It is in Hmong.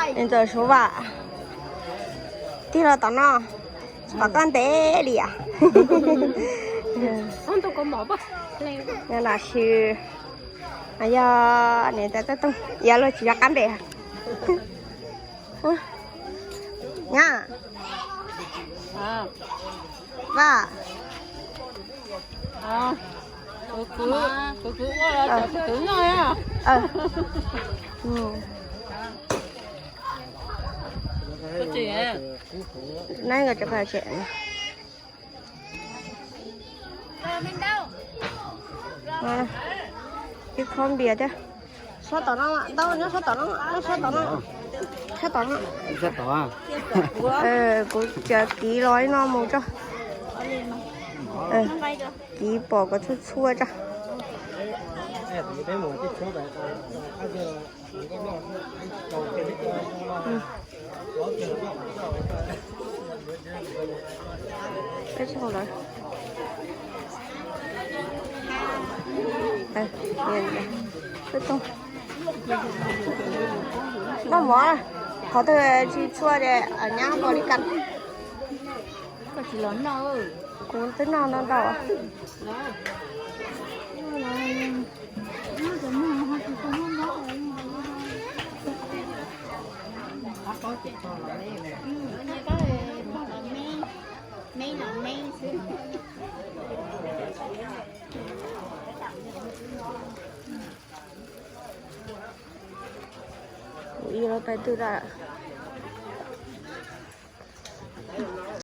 Nws txawm Suav Vam tig los tom no, tom koj ntev li as. Nyob Nram Sw, yog niam tais Txawj Tooj, yog luag tsis nco qab npe. Nyab, Vaj, neb nkawd tsev qhov tsev. Ib khob npias thiab. Sab tom no, ntau nyob sab tom no, nyob sab tom no. Sab tom no. Kuv cia kiv los ib no mus tso. Kiv pom kom txhua txhua tso. Noj mov, qhov twg tsis txhua ces nyab npau li kas. Kuv twb noj ntau ntau. Kuv ib lub peb twb da.